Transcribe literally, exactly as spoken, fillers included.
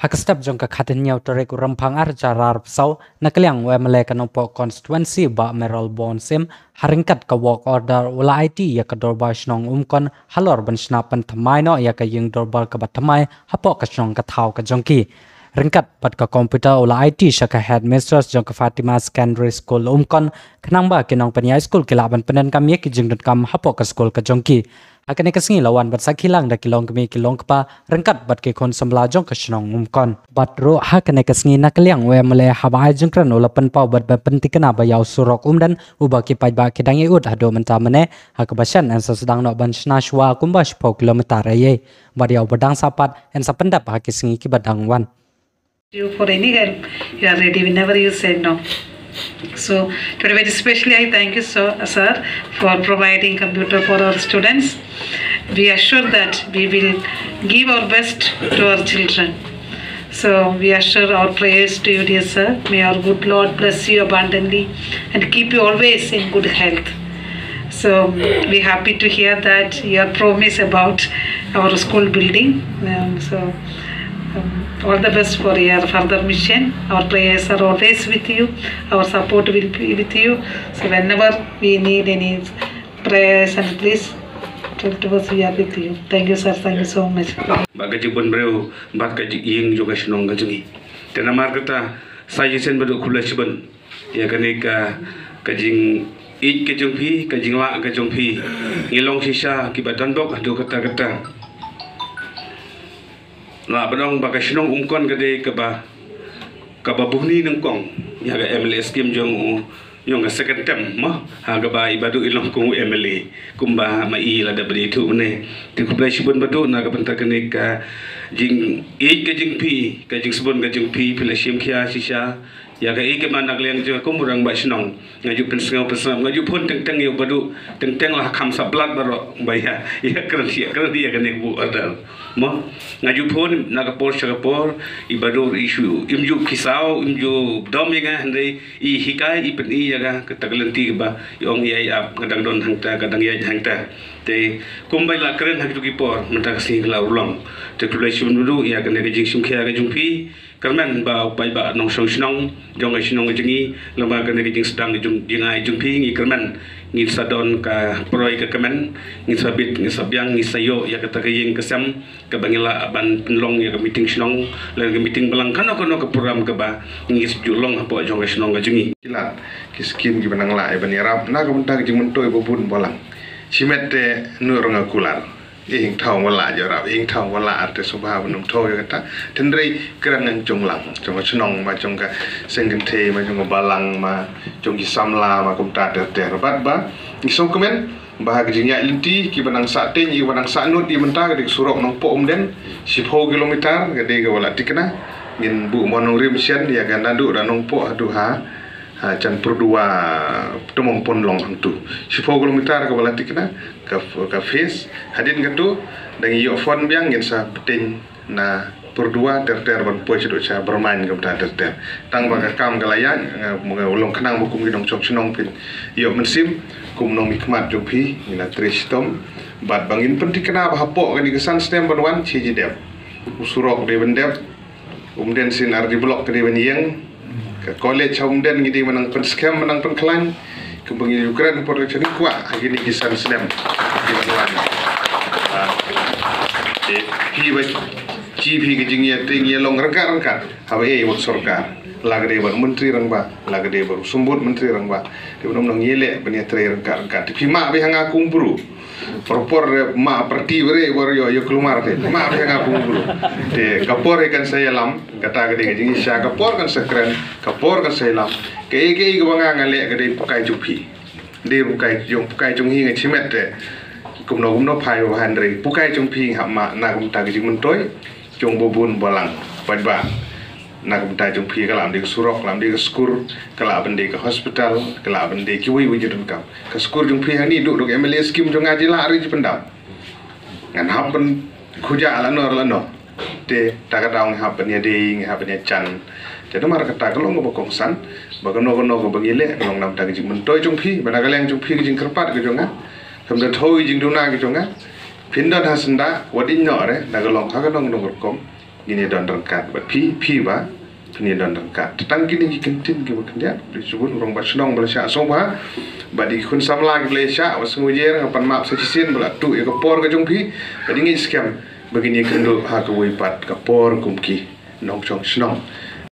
Ha ka step jong ka khathynñiew tarik u Rymphang arhajar arphew saw, na ka liang u M L A ka Nongpoh constituency Bah Mayralborn Syiem, ha ryngkat ka work order u la aiti ïa ka dorbar shnong Umkon halor ban shna pynthymmai noh ïa ka ïing dorbar kaba thymmai hapoh ka shnong ka thaw ka jong ki. Ryngkat bad ka computer u la aiti sha ka headmistress jong ka Fatima Secondary School Umkon, khnang ba ki nongpynïaid skul ki lah ban pyndonkam ïa ki jingdonkam hapoh ka skul ka jong ki. Ha kane ka sngi la wan ban sakhi lang da ki longkmie ki longkpa ryngkat bad ki khun samla jong ka shnong Umkon. Bad ruh ha kane ka sngi na ka liang u M L A haba ai jingkren u la pynpaw bad ba pynthikna ba ïa u surok Umden uba ki paidbah ki dang ïa ud haduh mynta mynne, ha kaba shen yn sa sdang noh ban shna shuwa kumba shiphew kilometer ïa ei. Bad ïa uba dang sah pat yn sa pyndep ha ki sngi kiba dang wan. You for any help, you are ready. Whenever you say no. So today very specially I thank you so sir for providing computer for our students. We are sure that we will give our best to our children. So we are sure our prayers to you, dear sir. May our good Lord bless you abundantly and keep you always in good health. So we happy to hear that your promise about our school building. Um, so um, all the best for your further mission. Our prayers are always with you. Our support will be with you. So whenever we need any prayers and please talk to us, we are with you. Thank you, sir. Thank you so much. Ba ka jingpynbriew ba ka jingïing jong ka shnong ka jong ngi. Te namar kata sa jingsen ba duk khublei shibun. Ïa kane ka ka jingïeit ka jong phi, ka jinglah ka jong phi. Ngi long shisha kiba don bok haduh katta katta. Lah ba dong ba ka shnong Umkon ka dei kaba kaba buhni nyngkong ïa ka M L A scheme jong u jong ka second term mo ha kaba i ba duk i long kum u M L A kumba ma i lada ba dei tu ne. Te khublei shibun ba duk na ka bynta kane ka jingïeit ka jong phi, ka jingsbun ka jong phi, phi la shim khia shisha. Ïa ka i ka man na ka liang jong ka kum u rangbah shnong. Nga ju pynsngew pynsngew nga ju phone teng teng ïa u Badu teng teng la kham sa blat baroh ba ïa ïa kren ïa kren ïa kane ka bu order. Mo nga ju phone na ka por sha ka por i Badu i shu im ju khisaw im ju dom ïa nga hynrei i hikai i pyni ïa nga kata ka lynti kaba i ong ïa i ap nga dang don hangta ka dang ïaid hangta. Te kumba i la kren ha kitu ki por mynta ka sngi ka la urlong. Te khublei shibun Badu ïa kane ka jingshim khia ka jong phi. Kyrmen ba u paidbah nongshong shnong jong ka shnong ka jong ngi lem bad kane ka jingsdang ka jong jingai jong phi ngi kyrmen ngin sa don ka pyroi ka kmen ngin sa bit ngin sa biang ngin sa ïoh ïa kata ka ïing ka sem kaba ngi lah ban pynlong ïa ka meeting shnong lane ka meeting balang kano kano ka program kaba ngi ju long hapoh jong ka shnong ka jong ngi. Ki lad ki skim kiba nang lah ïa ban ïarap na ka bynta ka jingmyntoi ba bun balang. Shimet te nu ranga kular. Ing thaw wala jorap ing thaw wala arte subha ban um thaw ïa kata. Tynrei kren ngan jong lang jong ka shnong ma jong ka seng kynthei ma jong ka balang ma jong ki samla ma kumta ter ter bad ba ngi sngewkmen ba ha ka jingïaid lynti kiba nang sah teng kiba nang sah nud ïa mynta ka dei ka surok Nongpoh Umden shiphew kilometer ka dei ka wala tikna. Ngin buh mo nongrim shen ïa ka naduh da Nongpoh haduh ha ha jan pyrduwa tymong pon long hangtu. Shiphew kilometer ka wala tikna ka ka face hadien katu dang ïoh phone biang ngin sa bteng na pyrduwa ter ter ban poi sha dok sha bermain ka bta ter ter. Tang ba ka kam ka la ïaid nga long khnang ba kum ki nongshong shnong phin ïoh mynsiem kum nongmihkhmat jong phi ngi la trei shitom bad ba ngin pyntikna ba hapoh kane ka san snem ban wan shi ji dep. U surok dei ban dep Umden shin R D block ka dei ban ïeng ka college ha Umden ngi dei ban nang pynskhem ban nang pynkhlaiñ kumba ngi ju kren por ka chani kwah ha kine ki san snem. Ki ban wan. Te phi ba chi phi ka jingïateng ïalong ryngkat ryngkat haba ei wat sorkar la ka dei bad myntri rangbah la ka dei bad u symbud myntri rangbah. Te ban ym nang ïaleh ban ïatrei ryngkat ryngkat te phi mah bha ha nga kum bru. Por por re ma parti bere bor yo yo klumar te ma bha nga kum bru. Te ka por kan sa ïalam kata ka dei ka jingïasha ka por kan sa kren ka por kan sa ïalam. Kaei kaei kaba nga nga leh ka dei pukai jong phi. Dei pukai jong pukai jong hi nga chimet te. Kumno kumno phai ba hynrei pukai jong phi hap ma na kumta ka jingmyntoi jong ba bun balang paidbah. Na kumta jong phi ka lah ban dei ka surok ka lah ban dei ka skur ka lah ban dei ka hospital ka lah ban dei kiwei wei jingdonkam. Ka skur jong phi hangne duk duk M L A skim jong nga ji lah ri ji pyndam. Ngan hap ban khuja la no la no. Te ta ka daw ngi hap ban ïadei ngi hap ban ïajan. Te namar kata ka long kaba kongsan ba kano kano kaba ngi leh ka long namar ka jingmyntoi jong phi ba na ka liang jong phi ka jingkyrpad ka jong nga. Kam da thoi jingduna ka jong nga. Phin don ha syndah wat ïehnoh re na ka long ha kano kano ka rukom. ngin ïa don ryngkat bad phi, phi ba phin ïa don ryngkat. Tang kine ki kyntien kiba khyndiat, khublei shibun rangbah shnong ba la shah sngewbha, bad ïa ki khun samla kiba la shah, ba sngewbha, nga pan map sa shisien ba la tuh ïa ka por ka jong phi, bad ngin skhem ba ngin ïa kynduh ha kawei pat ka por kum ki nongshong shnong.